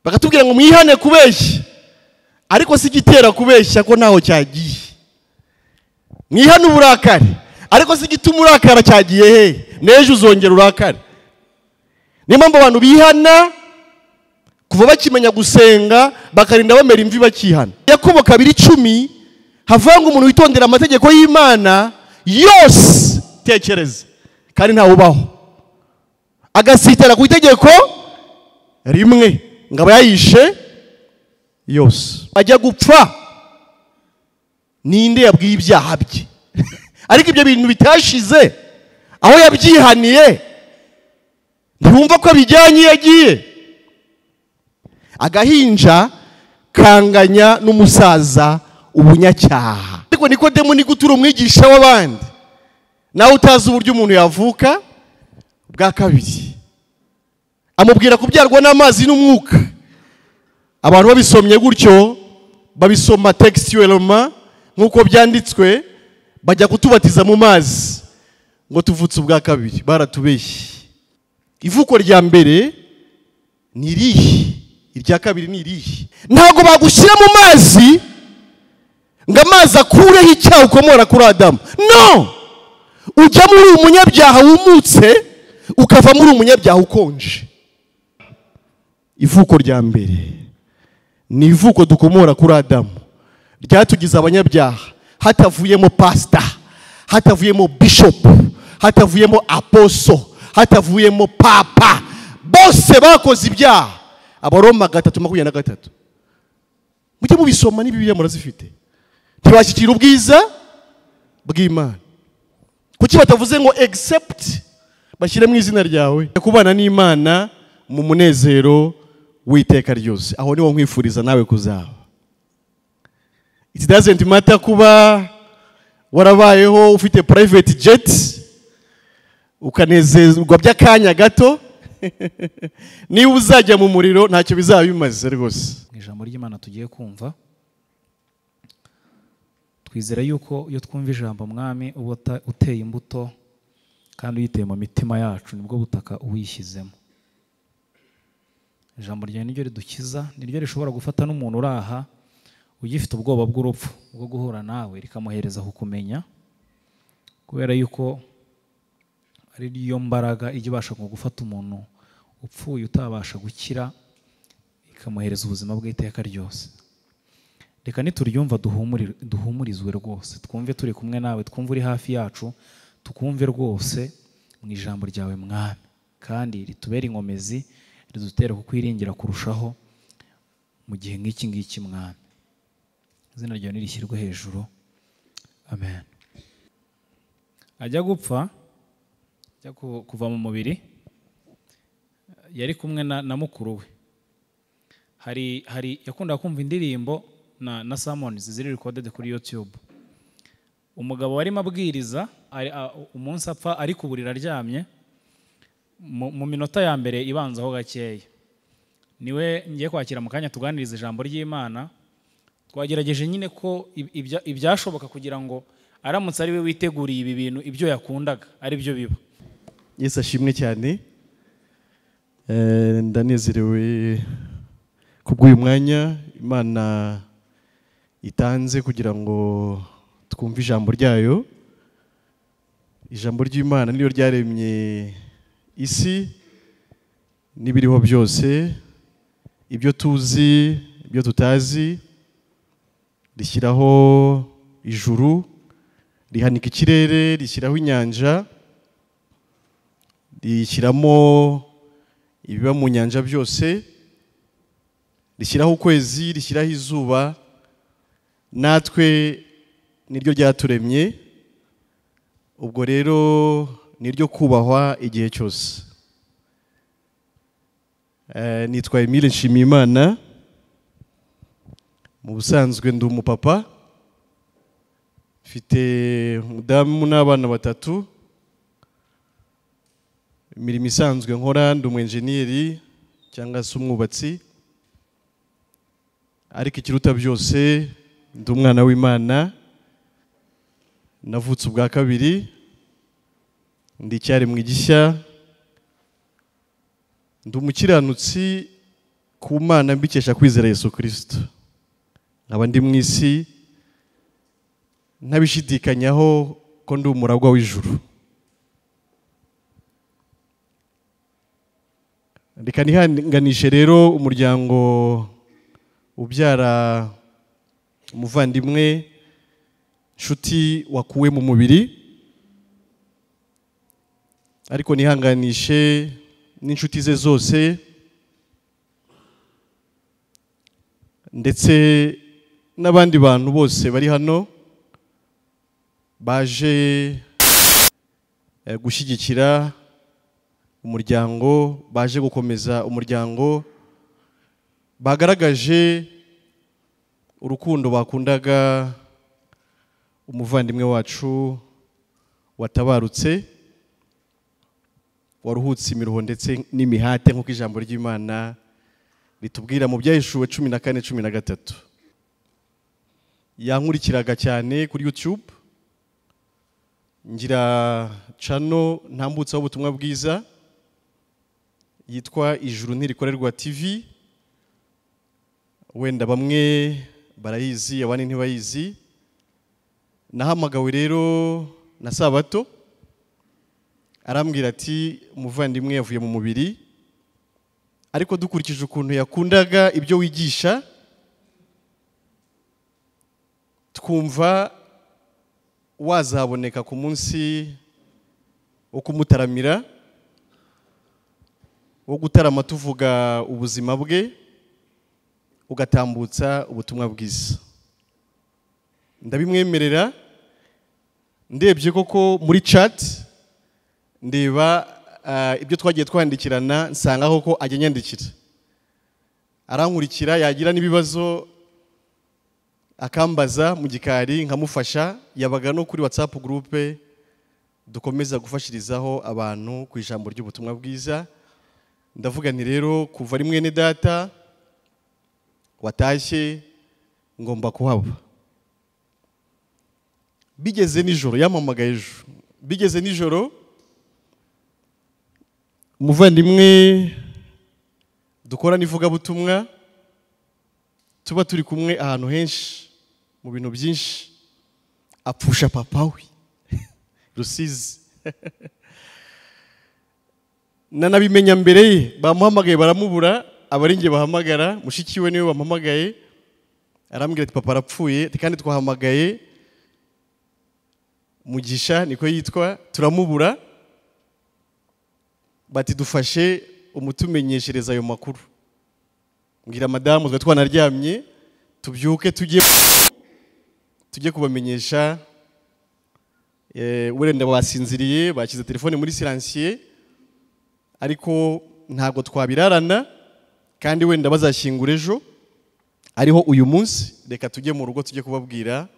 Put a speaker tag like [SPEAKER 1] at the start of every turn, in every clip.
[SPEAKER 1] Bakatubwira ngo mwihane kubeshya, ariko si igitera kubeshya ko ntaho cyagiye. Mwihane uburakari, ariko si igituma urakara cyagiye he? N'ejo uzongera urakare. Niyo mpamvu abantu bihana kuva bakimenya gusenga bakarinda bamera imvi bakihana. Yakobo 2:10 havanga umuntu witondera amategeko y'Imana yose, tekereza, kandi ntawe ubaho, agasitara ku itegeko rimwe ngo aba yayishe yose. Ajya gupfa ninde yabwiye ibyaha bye? Ariko ibyo bintu bitashize aho yabyihaniye, ntiwumva ko bijyanye yagiye. Agahinja kanganya n'umusaza ubunyacyaha. Ariko Nikodemu ni gutura umwigisha w'abandi, nawe utazi uburyo umuntu yavuka bwa kabiri. Amubwira kubyarwa n'amazi n'umwuka. Abantu babisomye gutyo, babisoma textuellement nk'uko byanditswe, bajya kutubatiza mu mazi ngo tuvutse ubwa kabiri. Baratubeshye. Ivuko rya mbere ni irihe? Irya kabiri ni irihe? Ntabwo bagushyira mu mazi ngo amazi akureho icyaha ukomora kuri Adamu. No! Ujya muri umunyabyaha wumutse, ukava muri umunyabyaha ukonje. Ivuko rya mbere ni ivuko dukomora kuri Adamu, ryatugize abanyabyaha, hatavuyemo pastor, hatavuyemo bishop, hatavuyemo apostle, hatavuyemo papa, bose bakoze ibyaha. Abaroma 3:23. Mujye mubisoma, ni Bibiliya murazifite. Ntibashyikira ubwiza bw'Imana. Kuki batavuze ngo except bashyire mu izina ryawe? Kubana n'Imana mu munezero w'iteka ryose. Aho niho nkwifuriza nawe kuzaba. It doesn't matter kuba warabayeho ufite private jet ukanezezwa by'akanya gato, niba uzajya mu muriro ntacyo bizaba bimaze rwose.
[SPEAKER 2] Mu ijambo ry'Imana tugiye kumva, twizera yuko iyo twumva ijambo Mwami uba uteye imbuto kandi uyiteye mu mitima yacu, nibwo butaka uwishyizemo. Ijambo ryawe niryo ridukiza, niryo rishobora gufata n'umuntu uraha ugifite ubwoba bw'urupfu bwo guhura nawe, rikamuhereza kukumenya, kubera yuko ari ryo mbaraga ijya ibasha gufata umuntu upfuye utabasha gukira, ikamuhereza ubuzima bw'iteka ryose. Reka nituryumva duhumurizwe rwose, twumve turi kumwe nawe, twumve uri hafi yacu, tukumve rwose mu ijambo ryawe Mwami, kandi ritubere inkomezi, ridutere kukwiringira kurushaho mu gihe nk'iki ngiki Mwami. Izina ryawe nirishyirwe hejuru. Amen. Ajya gupfa, ajya kuva mu mubiri, yari kumwe na mukuru we. Hari yakundaga kumva indirimbo na sermons ziri recorded kuri YouTube. Umugabo warimo abwiriza umunsi apfa ari ku buriri aryamye, mu minota ya mbere ibanzaho gakeya, niwe ngiye kwakira mu kanya tuganiriza ijambo ry'Imana. Twagerageje nyine ko ibyashoboka kugira ngo aramutse ari we witeguriye ibi bintu, ibyo yakundaga ari byo biba.
[SPEAKER 1] Yesu ashimwe cyane. Ndanezerewe kubw'uyu mwanya Imana itanze kugira ngo twumve ijambo ryayo. Ijambo ry'Imana niyo ryaremye isi n'ibiriho byose, ibyo tuzi, ibyo tutazi, rishyiraho ijuru, rihanika ikirere, rishyiraho inyanja, rishyiramo ibiba mu nyanja byose, rishyiraho ukwezi, rishyiraho izuba. Natwe niryo ryaturemye, ubwo rero niryo kubahwa igihe cyose. Nitwa Emile Nshimiyimana, mu busanzwe ndi umupapa, mfite umudamu n'abana 3. Imirimo isanzwe nkora, ndi umwenjeniyeri cyangwa se umwubatsi, ariko ikiruta byose ndi umwana w'Imana, navutse ubwa kabiri, ndi icyaremwe gishya, ndi umukiranutsi ku Mana mbikesha kwizera Yesu Kristo, nkaba ndi mu isi ntabishidikanyaho ko ndi umuragwa w'ijuru. Reka nihanganishe rero umuryango ubyara umuvandimwe nshuti wakuwe mu mubiri, ariko nihanganishe n'inshuti ze zose ndetse n'abandi bantu bose bari hano baje gushyigikira umuryango, baje gukomeza umuryango, bagaragaje urukundo bakundaga umuvandimwe wacu watabarutse, waruhutse imiruho ndetse n'imihate nk'uko ijambo ry'Imana ritubwira mu Byahishuwe 14:13. Yankurikiraga cyane kuri YouTube, ngira channel ntambutsaho ubutumwa bwiza yitwa Ijuru Ntirikorerwa TV. Wenda bamwe barayizi abandi ntibayizi. Nahamagawe rero na Sabato, arambwira ati umuvandimwe yavuye mu mubiri, ariko dukurikije ukuntu yakundaga ibyo wigisha twumva wazaboneka ku munsi wo kumutaramira, wo gutarama tuvuga ubuzima bwe, ugatambutsa ubutumwa bwiza. Ndabimwemerera. Ndebye koko muri chat ndeba ibyo twagiye twandikirana, nsanga koko ajya nyandikira, arankurikira, yagira n'ibibazo akambaza mu gikari nkamufasha. Yabaga no kuri WhatsApp groupe dukomeza gufashirizaho abantu ku ijambo ry'ubutumwa bwiza. Ndavuga nti rero kuva ari mwene data watashye ngomba kuhaba. Bigeze nijoro, yampamagaye ejo, bigeze nijoro umuvandimwe dukora n'ivugabutumwa tuba turi kumwe ahantu henshi mu bintu byinshi, apfusha papa we Rusizi. Nanabimenya mbere ye, bamuhamagaye baramubura, abari nge bahamagara, mushiki we niwe bamuhamagaye, arambwira ati papa arapfuye, kandi twahamagaye Mugisha niko yitwa, turamubura, bati dufashe umutumenyeshereza ayo makuru. Mbwira madamu twe twanaryamye, tubyuke tujye kubamenyesha. Wenda basinziriye, bashyize telefone muri silencieux, ariko ntabwo twabirarana, kandi wenda bazashyingura ejo, ariho uyu munsi reka tujye mu rugo tujye kubabwira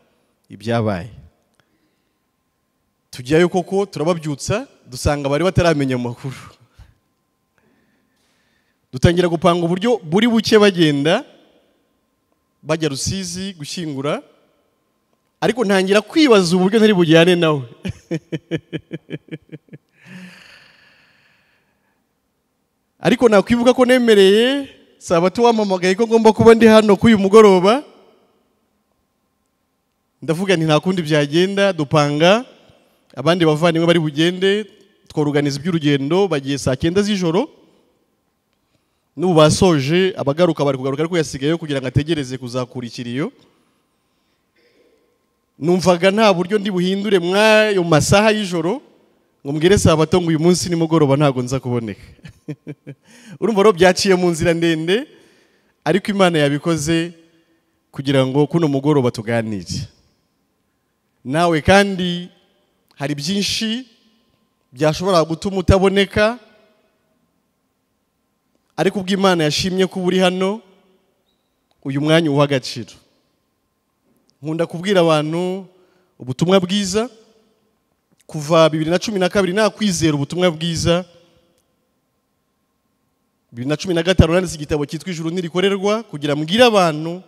[SPEAKER 1] ibyabaye. Tujyayo koko turababyutsa, dusanga bari bataramenya amakuru. Dutangira gupanga uburyo buri buke bagenda bajya Rusizi gushyingura, ariko ntangira kwibaza uburyo ntari bujyane nawe. Ariko nakwibuka ko nemereye Sabato wampamagaye ko ngomba kuba ndi hano k'uyu mugoroba, ndavuga nti nta kundi byagenda. Dupanga abandi bavandimwe bari bugende, tworuganiza iby'urugendo, bagiye saa 9 z'ijoro. N'ubu basoje, abagaruka bari kugaruka, ariko yasigayeyo kugira ngo ategereze kuzakura ikiriyo. Numvaga nta buryo ndi buhindure mwayo masaha y'ijoro ngo mbwire Sabato ngo uyu munsi nimugoroba ntago nza kuboneka. Urumva rero byaciye mu nzira ndende, ariko Imana yabikoze kugira ngo kuno mugoroba tuganire nawe. Kandi hari byinshi byashobora gutuma utaboneka, ariko ubwo Imana yashimye ko uri hano, uyu mwanya uha agaciro. Nkunda kubwira abantu ubutumwa bwiza. Kuva 2012 nakwizera ubutumwa bwiza, 2015 nanditse igitabo cyitwa Ijuru Ntirikorerwa, kugira mbwire abantu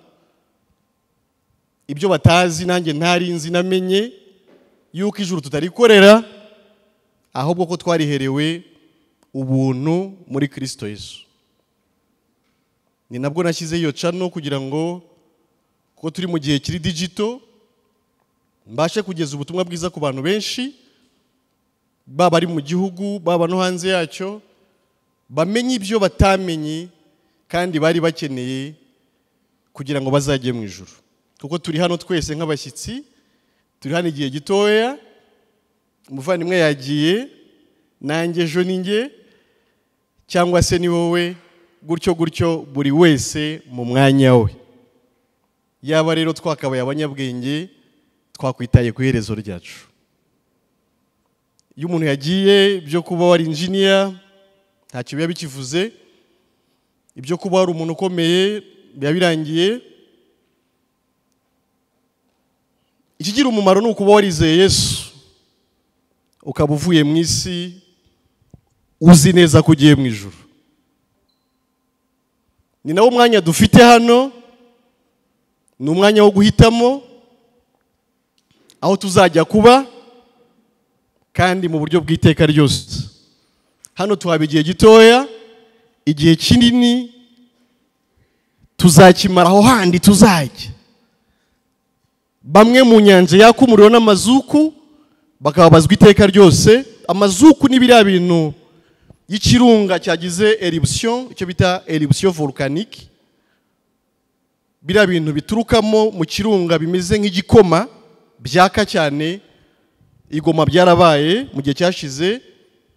[SPEAKER 1] ibyo batazi nanjye ntari nzi, namenye yuko ijuru tutarikorera, ahubwo ko twariherewe ubuntu muri Kristo Yesu. Ni nabwo nashyize iyo channel kugira ngo, kuko turi mu gihe kiri digital, mbashe kugeza ubutumwa bwiza ku bantu benshi, baba ari mu gihugu, baba no hanze yacyo, bamenye ibyo batamenye kandi bari bakeneye kugira ngo bazajye mu ijuru. Kuko turi hano twese nk'abashyitsi, turi hano igihe gitoya, umuvandimwe yagiye, nanjye ejo ni njye, cyangwa se ni wowe, gutyo gutyo buri wese mu mwanya we. Yaba rero twakabaye abanyabwenge, twakwitaye ku iherezo ryacu. Iyo umuntu yagiye, ibyo kuba wari engineer ntacyo biba bikivuze, ibyo kuba wari umuntu ukomeye biba birangiye. Ikigira umumaro ni ukuba warizeye Yesu, ukaba uvuye mu isi uzi neza ko ugiye mu ijuru. Ni nawo mwanya dufite hano, ni umwanya wo guhitamo aho tuzajya kuba, kandi mu buryo bw'iteka ryose. Hano tuhaba igihe gitoya, igihe kinini tuzakimara aho handi tuzajya. Bamwe mu nyanja yaka umuriro n'amazuku bakababazwa iteka ryose. Amazuku ni biriya bintu y'ikirunga cyagize eruption, icyo bita eruption volcanique, biriya bintu biturukamo mu kirunga bimeze nk'igikoma byaka cyane. Igoma byarabaye mu gihe cyashize,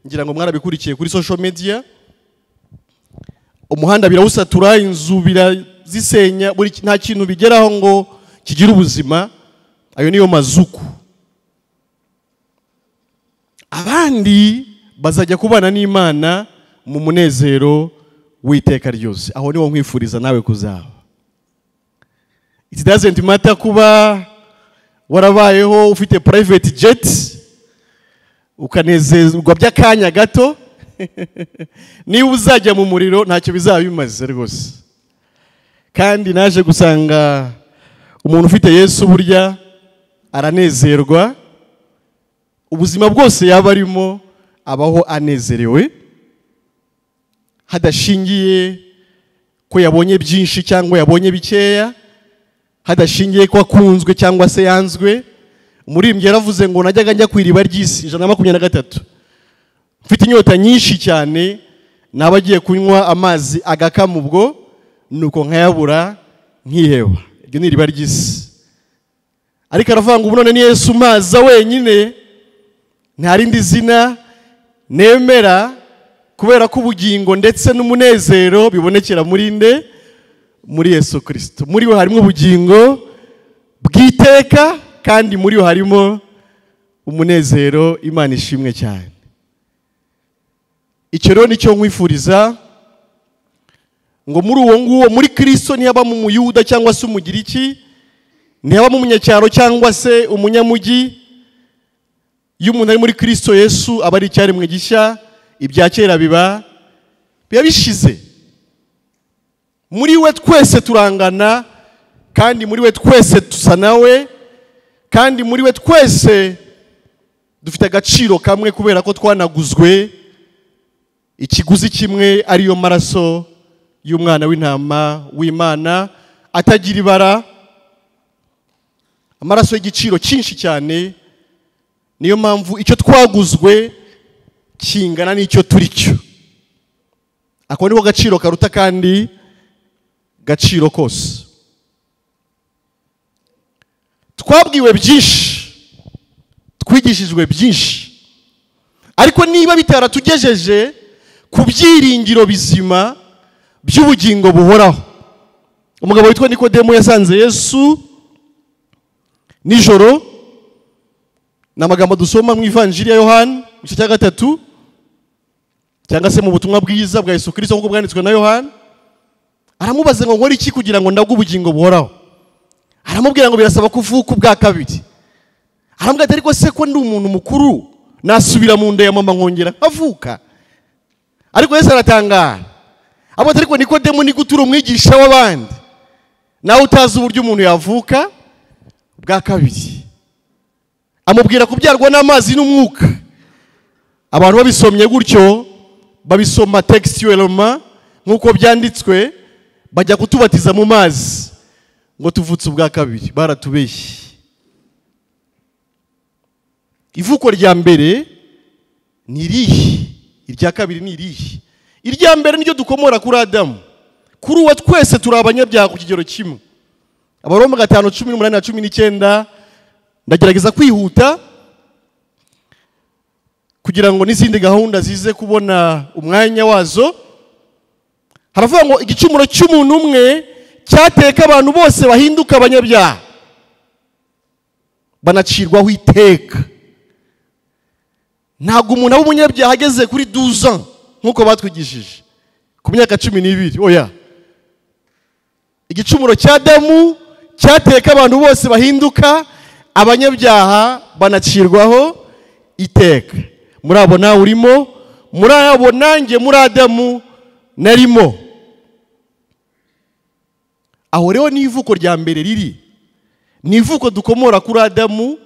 [SPEAKER 1] ngira ngo mwarabikurikiye kuri social media. Umuhanda birawusatura, inzu birazisenya, buri nta kintu bigeraho ngo kigira ubuzima. Ayo niyo mazuku. Abandi bazajya kubana n'Imana mu munezero w'iteka ryose. Aho niho nkwifuriza nawe kuzaba. It doesn't matter kuba warabayeho ufite private jet ukanezezwa by'akanya gato, niba uzajya mu muriro ntacyo bizaba bimaze rwose. Kandi naje gusanga umuntu ufite Yesu burya aranezerwa, ubuzima bwose yaba arimo abaho anezerewe, hadashingiye ko yabonye byinshi cyangwa yabonye bikeya, hadashingiye ko akunzwe cyangwa se yanzwe. Umuririmbyi yaravuze ngo najyaga njya ku iriba ry'isi 123, mfite inyota nyinshi cyane, naba agiye kunywa amazi agakama ubwo, nuko nkayabura nkiheba. Iryo ni iriba ry'isi. Ariko aravuga ngo ubu none ni Yesu maza wenyine, nta rindi zina nemera, kubera ko ubugingo ndetse n'umunezero bibonekera muri nde? Muri Yesu Kristo. Muri we harimo ubugingo bw'iteka, kandi muri we harimo umunezero. Imana ishimwe cyane. Icyo rero nicyo nkwifuriza, ngo muri uwo nguwo, muri Kristo, ntiyabamo umuyuda cyangwa se umugiriki, ntiyabamo umunyacyaro cyangwa se umunyamujyi. Iyo umuntu ari muri Kristo Yesu aba ari icyaremwe gishya, ibya kera biba bishize. Muri we twese turangana, kandi muri we twese tusa nawe, kandi muri we twese dufite agaciro kamwe, kubera ko twanaguzwe ikiguzi kimwe, ariyo maraso y'umwana w'intama w'Imana atagira ibara, amaraso y'igiciro cyinshi cyane. Niyo mpamvu icyo twaguzwe kingana n'icyo turi cyo. Ako niko gaciro karuta kandi gaciro kose. Twabwiwe byinshi, twigishijwe byinshi, ariko niba bitaratugejeje ku byiringiro bizima by'ubugingo buhoraho. Umugabo witwa Nikodemo yasanze Yesu nijoro. Ni amagambo dusoma mu Ivanjiri ya Yohana mu gice cya 3, cyangwa se mu butumwa bwiza bwa Yesu Kristo nk'uko bwanditswe na Yohana. Aramubaza ngo nkore iki kugira ngo ndagwe ubugingo buhoraho? Aramubwira ngo birasaba kuvuka ubwa kabiri. Aramubwira ati ariko se ko ndi umuntu mukuru, nasubira mu nda ya mama nkongera nkavuka? Ariko Yesu aratangara. Abo ariko Nikodemo ni gutura umwigisha w'abandi, nawe utazi uburyo umuntu yavuka bwa kabiri. Amubwira kubyarwa n'amazi n'umwuka. Abantu babisomye gutyo, babisoma textuellement nk'uko byanditswe, Bajya kutubatiza mu mazi ngo tuvutse ubwa kabiri, baratubeshye. Ivuko rya mbere ni irihe? Irya kabiri ni irihe? Irya mbere niryo dukomora kuri Adamu. Kuri uwo twese turi abanyabyaha ku kigero kimwe. Abaroma 5:18 na 19. Ndagerageza kwihuta kugira ngo n'izindi gahunda zize kubona umwanya wazo. Haravuga ngo igicumuro cy'umuntu umwe cyateka abantu bose bahinduka abanyabyaha, banacirwaho iteka. Ntabwo umuntu aba umunyabyaha ageze kuri 12 ans nk'uko batwigishije, ku myaka 12. Oya, igicumuro cya Adamu cyateka abantu bose bahinduka abanyabyaha, banacirwaho iteka. Muri abo nawe urimo, muri abo nanjye muri Adamu narimo. Aho rero ni ivuko rya mbere riri, ni ivuko dukomora kuri Adamu.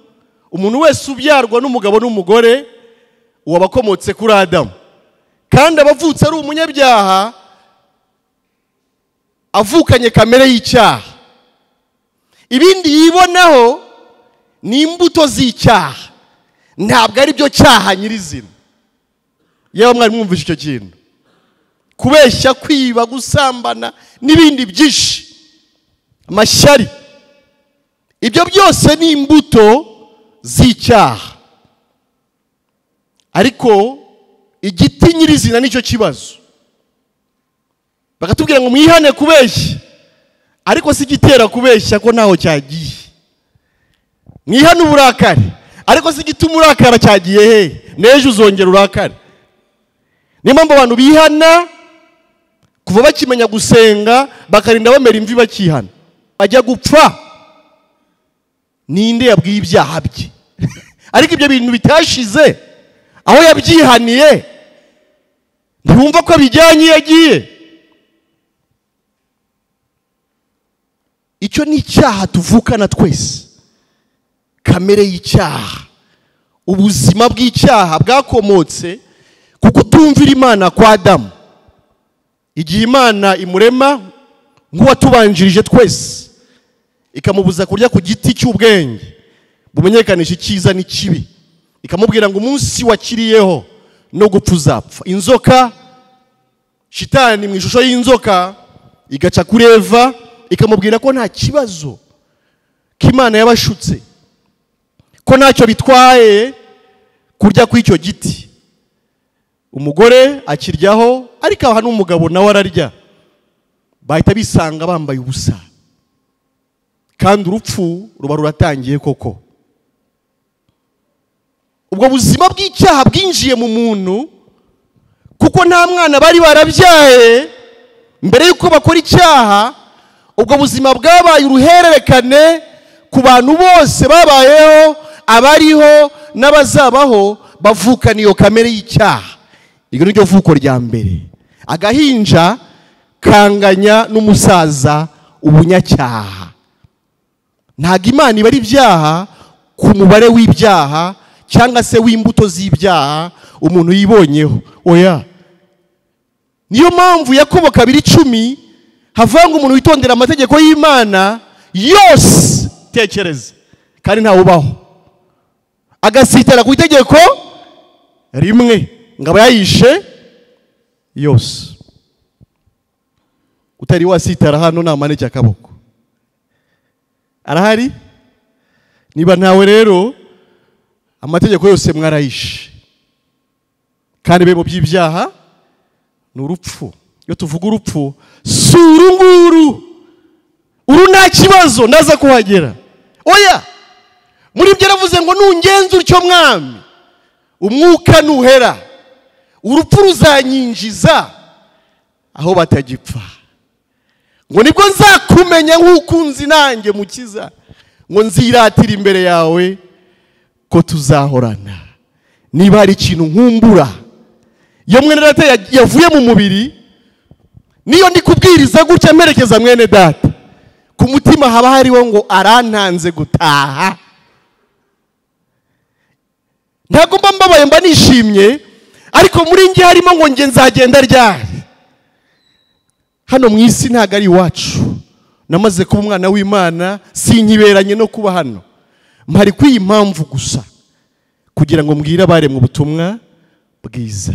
[SPEAKER 1] Umuntu wese ubyarwa n'umugabo n'umugore uwabakomotse kuri Adamu, kandi abavutse ari umunyabyaha, avukanye kamere y'icyaha. Ibindi yibonaho ni imbuto z'icyaha, ntabwo ari byo cyaha nyirizina. Yewe mwari mwumvise icyo kintu? Kubeshya, kwiba, gusambana n'ibindi byinshi, amashyari, ibyo byose ni imbuto z'icyaha. Ariko igiti nyirizina nicyo kibazo. Bakatubwira ngo mwihane kubeshya, ariko si igitera kubeshya ko ntaho cyagiye. Mwihane uburakari, ariko si igituma urakara cyagiye he? N'ejo uzongera urakare. Niyo mpamvu abantu bihana kuva bakimenya gusenga, bakarinda bamera imvi bakihana. Ajya gupfa ninde yabwiye ibyaha bye? Ariko ibyo bintu bitashize aho yabyihaniye, ntiwumva ko bijyanye yagiye. Icyo ni icyaha tuvukana twese, kamere y'icyaha, ubuzima bw'icyaha bwakomotse ku kutumvira Imana kwa Adamu. Igihe Imana imurema nk'uwatubanjirije twese, ikamubuza kurya ku giti cy'ubwenge bumenyekanisha icyiza n'ikibi, ikamubwira ngo umunsi wakiriyeho no gupfa uzapfa. Inzoka, shitani mu ishusho y'inzoka, igaca kuri Eva, ikamubwira ko nta kibazo, ko Imana yabashutse, ko ntacyo bitwaye kurya ku icyo giti. Umugore akiryaho, ariko aha n'umugabo nawe ararya, bahita bisanga bambaye ubusa, kandi urupfu ruba ruratangiye koko. Ubwo buzima bw'icyaha bwinjiye mu muntu, kuko nta mwana bari barabyaye mbere yuko bakora icyaha. Ubwo buzima bwabaye uruhererekane ku bantu bose babayeho, abariho n'abazabaho, bavukana iyo kamere y'icyaha. Iryo ni ryo vuko rya mbere. Agahinja kanganya n'umusaza ubunyacyaha. Ntabwo Imana ibara ibyaha ku mubare w'ibyaha cyangwa se w'imbuto z'ibyaha umuntu yibonyeho. Oya, niyo mpamvu Yakobo 2:10 havanga umuntu witondera amategeko y'Imana yose, tekereza, kandi ntawe ubaho, agasitara ku itegeko rimwe ngo aba yayishe yose. Utari wasitara hano namanike akaboko. Arahari? Niba ntawe rero, amategeko yose mwarayishe. Kandi bebo by'ibyaha ni urupfu. Iyo tuvuga urupfu, si uru nguru, uru nta kibazo, ndaza kuhagera. Oya, muri ibyo yaravuze ngo nungenza utyo mwami, umwuka nuhera, urupfu ruzanyinjiza aho batagipfa, ngo nibwo nzakumenya nk'uko unzi nanjye mukiza, ngo nziratira imbere yawe ko tuzahorana. Niba hari ikintu nkumbura, iyo mwene data yavuye mu mubiri, niyo ndi kubwiriza gutya mperekeza mwene data, ku mutima haba hariho ngo arantanze gutaha. Ntabwo mba mbabaye, mba nishimye, ariko muri njye harimo ngo njye nzagenda ryari. Hano mu isi ntago ari iwacu. Namaze kuba umwana w'Imana, sinkiberanye no kuba hano. Mpari kw'iyi mpamvu gusa, kugira ngo mbwire abaremwe ubutumwa bwiza.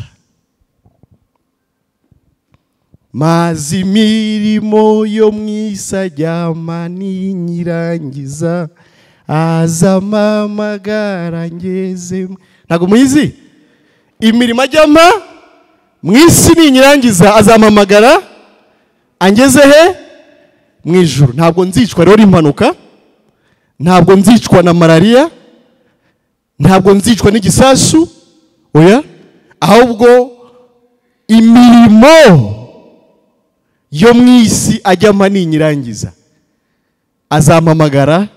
[SPEAKER 1] Mazi imirimo yo mu isi ajyama ninyirangiza, azampamagara ngeze. Ntabwo muyizi? Imirimo ajyama mu isi ninyirangiza azampamagara angeze he? Mu ijuru. Ntabwo nzicwa rero impanuka, ntabwo nzicwa na malaria, ntabwo nzicwa n'igisasu, oya, ahubwo imirimo yo mu isi ajyama ninyirangiza azampamagara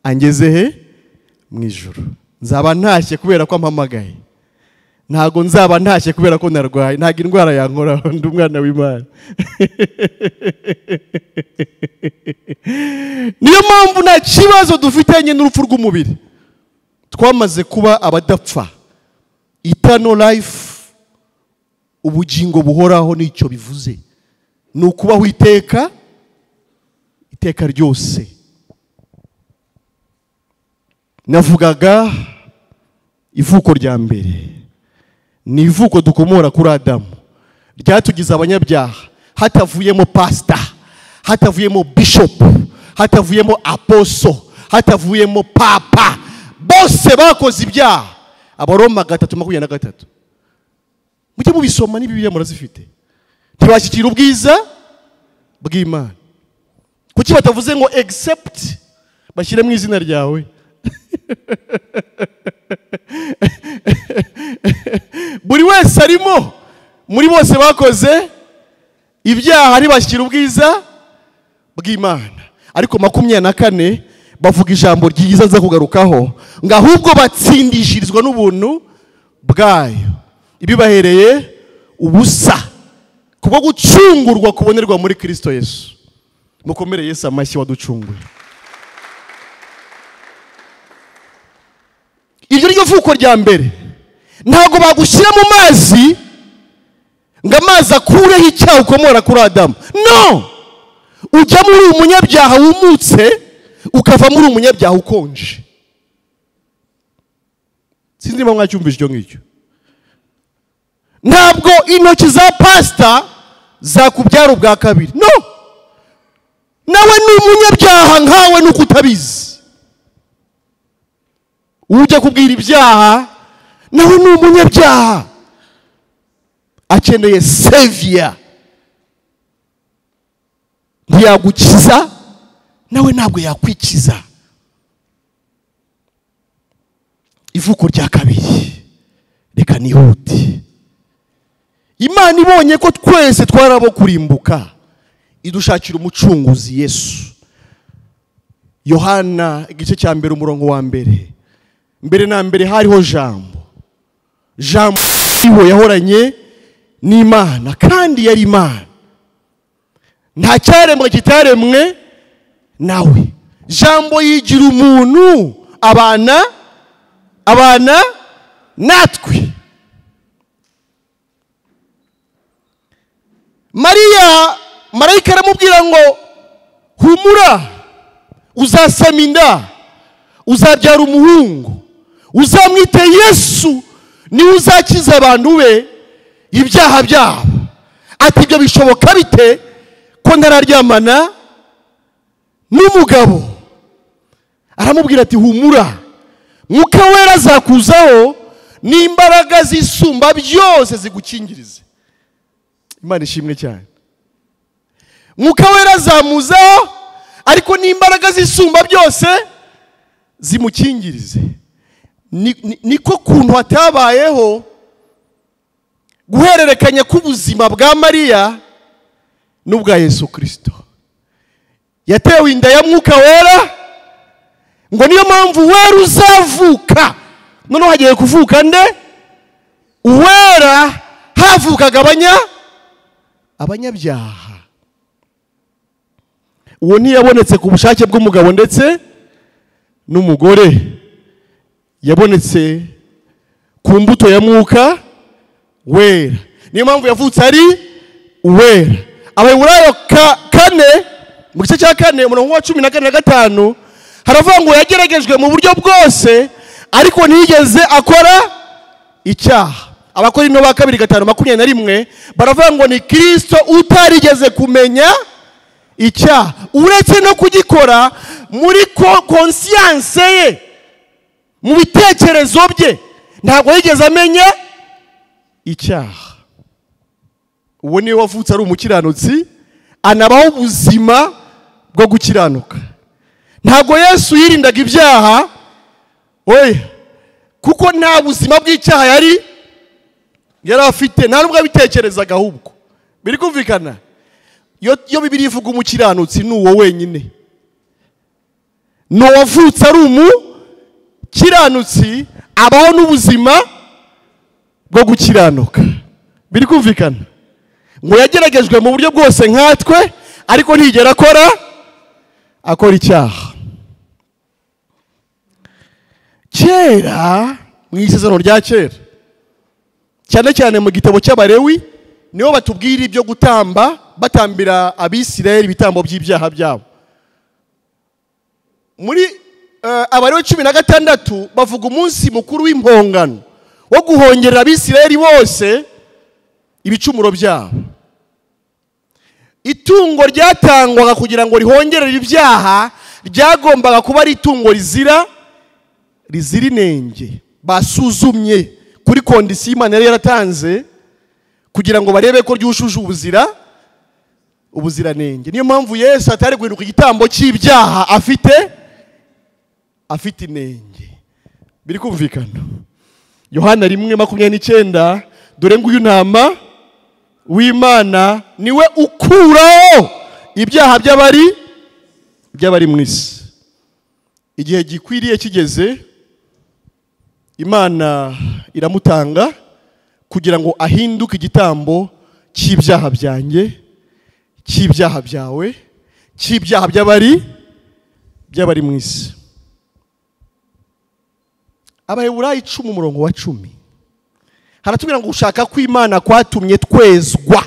[SPEAKER 1] angeze he? Mu ijuru. Nzaba ntashye kubera ko ampamagaye. Ntabwo nzaba ntashye kubera ko narwaye. Ntabwo indwara yankoraho, ndi umwana w'Imana. Niyo mpamvu nta kibazo dufitanye n'urupfu rw'umubiri. Twamaze kuba abadapfa. Eternal life, ubugingo buhoraho, nicyo bivuze. Ni ukubaho iteka, iteka ryose. Navugaga ivuko rya mbere. Ni ivuko dukomora kuri Adamu, ryatugize abanyabyaha, hatavuyemo pastor, hatavuyemo bishop, hatavuyemo apostle, hatavuyemo papa. Bose bakoze ibyaha. Abaroma 3:23. Mujye mubisoma, ni Bibiliya murazifite. Ntibashyikira ubwiza bw'Imana. Kuki batavuze ngo except bashyire mu izina ryawe? Buri wese arimo, muri bose bakoze ibyaha ntibashyikira ubwiza bw'Imana. Ariko 24 bavuga ijambo ryiza nza kugarukaho, ngo ahubwo batsindishirizwa n'ubuntu bwayo, ibibahereye ubusa kubwo gucungurwa kubonerwa muri Kristo Yesu. Mukomere Yesu amashyi waducunguye. Iryo ryo vuko rya mbere, ntabwo bagushyira mu mazi ngo amazi akureho icyaha ukomora kuri Adamu. No! Ujya muri umunyabyaha wumutse, ukava muri umunyabyaha ukonje. Sinzi niba mwacyumvise icyo ngicyo. Ntabwo intoki za pastor zakubyara ubwa kabiri. No! Nawe ni umunyabyaha nkawe nuko utabizi. Ujya kubwira ibyaha, nawe ni umunyabyaha. Akeneye savior. Ntiyagukiza, nawe ntabwo yakwikiza. Ivuko rya kabiri, reka nihute. Imana ibonye ko twese twarabo kurimbuka, idushakira umucunguzi Yesu. Yohana igice cya mbere umurongo wa mbere. Mbere na mbere hariho Jambo. Jambo yahoranye n'Imana, kandi yari Imana. Nta cyaremwe kitaremwe nawe. Jambo yigira umuntu, abana natwe. Mariya, marayika aramubwira ngo humura, uzasama inda, uzabyara umuhungu, uzamwite Yesu, niwe uzakiza abantu be ibyaha byabo. Ati ibyo bishoboka bite ko ntararyamana n'umugabo? Aramubwira ati humura, Mwuka Wera azakuzaho n'imbaraga zisumba byose zigukingirize. Imana ishimwe cyane. Mwuka Wera azamuzaho, ariko n'imbaraga zisumba byose zimukingirize. Niko kuntu hatabayeho guhererekanya k'ubuzima bwa Mariya n'ubwa Yesu Kristo. Yatewe inda ya Mwuka Wera, ngo niyo mpamvu wera uzavuka. Noneho hagiye kuvuka nde? Uwera. Havukaga abanyabyaha. Uwo ntiyabonetse ku bushake bw'umugabo ndetse n'umugore, yabonetse ku mbuto ya Mwuka Wera. Niyo mpamvu yavutse ari uwera. Abaheburayo 4 mu gice cya 4 umurongo wa 14 na 5 haravuga ngo yageragejwe mu buryo bwose ariko ntiyigeze akora icyaha. Abakorinto ba 2 5:21 baravuga ngo ni Kristo utarigeze kumenya icyaha, uretse no kugikora muri conscience ye, mu bitekerezo bye ntabwo yigeze amenya icyaha. Uwo niwe wavutse ari umukiranutsi, anabaho ubuzima bwo gukiranuka. Ntabwo Yesu yirindaga ibyaha, oya, kuko nta buzima bw'icyaha yari afite, nta nubwo abitekerezaga. Ahubwo biri kumvikana, iyo Bibiliya ivuga umukiranutsi ni uwo wenyine, ni uwavutse ari umukiranutsi, abaho n'ubuzima bwo gukiranuka. Biri kumvikana ngo yageragejwe mu buryo bwose nkatwe, ariko ntigera akora icyaha. Kera mu isezerano rya kera, cyane cyane mu gitabo cy'Abalewi, niho batubwira ibyo gutamba, batambira Abisirayeli ibitambo by'ibyaha byabo. Muri Abalewi 16 bavuga umunsi mukuru w'impongano wo guhongerera Abisirayeli bose ibicumuro byabo. Itungo ryatangwaga kugira ngo rihongerere ibyaha ryagombaga kuba ari itungo rizira inenge, basuzumye kuri kondisiyo Imana yari yaratanze kugira ngo barebe ko ryujuje ubuziranenge. Niyo mpamvu Yesu atari guhinduka igitambo cy'ibyaha afite inenge. Biri kumvikana. Yohana 1:29, dore nguyu ntama w'Imana niwe ukuraho ibyaha by'abari mu isi. Igihe gikwiriye kigeze, Imana iramutanga kugira ngo ahinduke igitambo cy'ibyaha byanjye, cy'ibyaha byawe, cy'ibyaha by'abari mu isi. Abaheburayo 10 umurongo wa 10 haratubwira ngo gushaka kw'Imana kwatumye twezwa,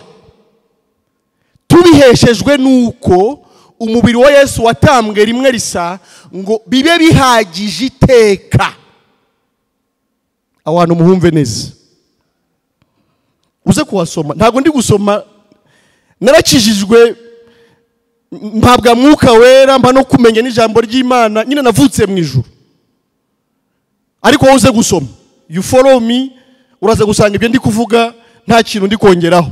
[SPEAKER 1] tubiheshejwe nuko umubiri wa Yesu watambwe rimwe risa ngo bibe bihagije iteka. Abantu muhumve neza, uze kuhasoma. Ntabwo ndi gusoma, narakijijwe mpabwa Mwuka Wera, mba no kumenya n'ijambo ry'Imana, nyine navutse mu ijuru. Ariko wowe uze gusoma, you follow me, uraza gusanga ibyo ndi kuvuga nta kintu ndi kongeraho.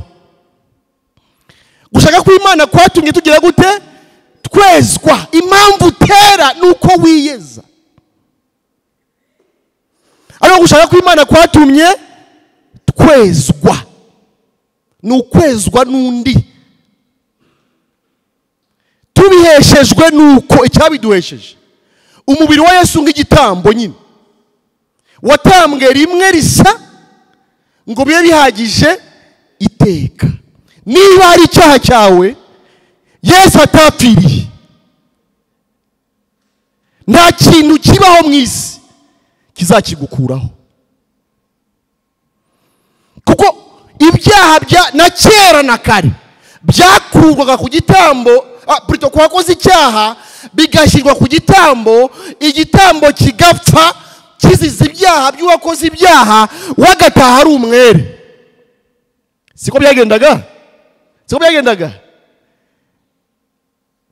[SPEAKER 1] Gushaka kw'Imana kwatumye tugira gute? Twezwa. Impamvu utera nuko wiyeza. Ariko gushaka kw'Imana kwatumye twezwa, ni ukwezwa n'undi, tubiheshejwe nuko icyabiduhesheje umubiri wa Yesu nk'igitambo nyine watambwe rimwe risa ngo bibe bihagije iteka. Niba ari icyaha cyawe Yesu atapfiriye, nta kintu kibaho mu isi kizakigukuraho, kuko ibyaha bya na kera na kare byakurwaga ku gitambo, plutôt kwakoze icyaha bigashyirwa ku gitambo, igitambo kigapfa kiziza ibyaha by'uwakoze ibyaha, wagataha ari umwere. Siko byagendaga? Siko byagendaga?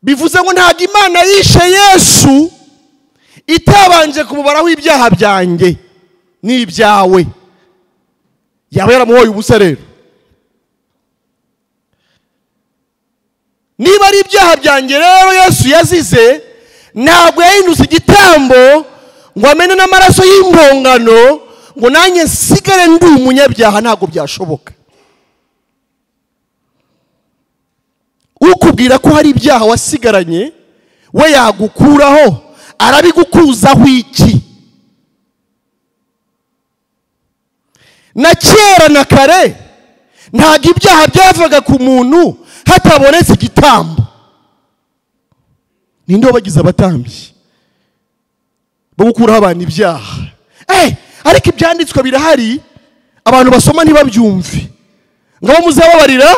[SPEAKER 1] Bivuze ngo ntabwo Imana yishe Yesu itabanje kumubaraho ibyaha byanjye n'ibyawe. Yaba yaramuhoye ubusa rero. Niba ari ibyaha byanjye rero Yesu yazize, ntabwo yahindutse igitambo ngo amene n'amaraso y'impongano ngo nanjye nsigare ndi umunyabyaha, ntabwo byashoboka. Ukubwira ko hari ibyaha wasigaranye we yagukuraho, arabigukuzaho iki? Na kera na kare ntabwo ibyaha byavaga ku muntu hatabonetse igitambo. Ninde wabagize abatambyi bo gukuraho abantu ibyaha? Ariko ibyanditswe birahari, abantu basoma ntibabyumve. Ngabo muzababarira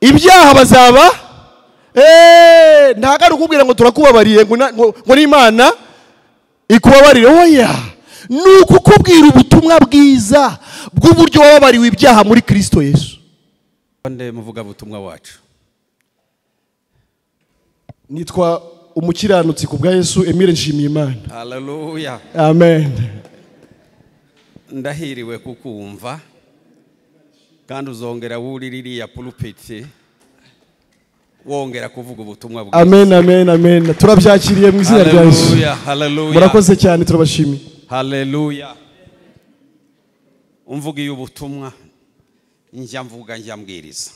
[SPEAKER 1] Ibyaha bazaba ntago ari ukubwira ngo turakubabariye ngo n'Imana ikubabarire, oya, ni ukukubwira ubutumwa bwiza bw'uburyo wababariwe ibyaha muri Kristo Yesu.
[SPEAKER 3] Nde muvuga butumwa wacu?
[SPEAKER 1] Nitwa umukiranutsi ku bwa Yesu Emile Nshimiyimana.
[SPEAKER 3] Haleluya.
[SPEAKER 1] Amen.
[SPEAKER 3] Ndahiriwe kukumva kandi uzongera wuri ririya pulpit wongera kuvuga ubutumwa bwiza.
[SPEAKER 1] Amen, amen, amen. Turabyakiriye mu izina rya Yesu.
[SPEAKER 3] Haleluya, haleluya.
[SPEAKER 1] Murakoze cyane, turabashimiye.
[SPEAKER 3] Haleluya. Umvugiye ubutumwa njya mvuga, njya mbwiriza.